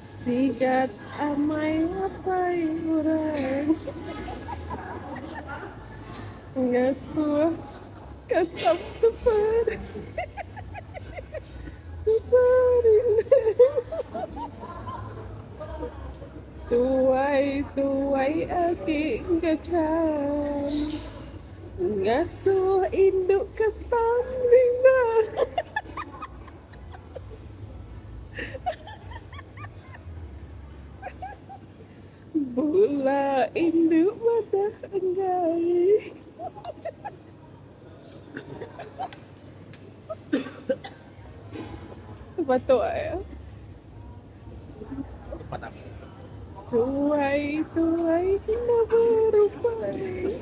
Sigat amai apai orang ngasuh kastam teper teperindang. Tuai tuai agi ngacham ngasuh indu kastam rindang. Bula indu madah enggai. Tebatuk ai. Tuai tuai enda berupai.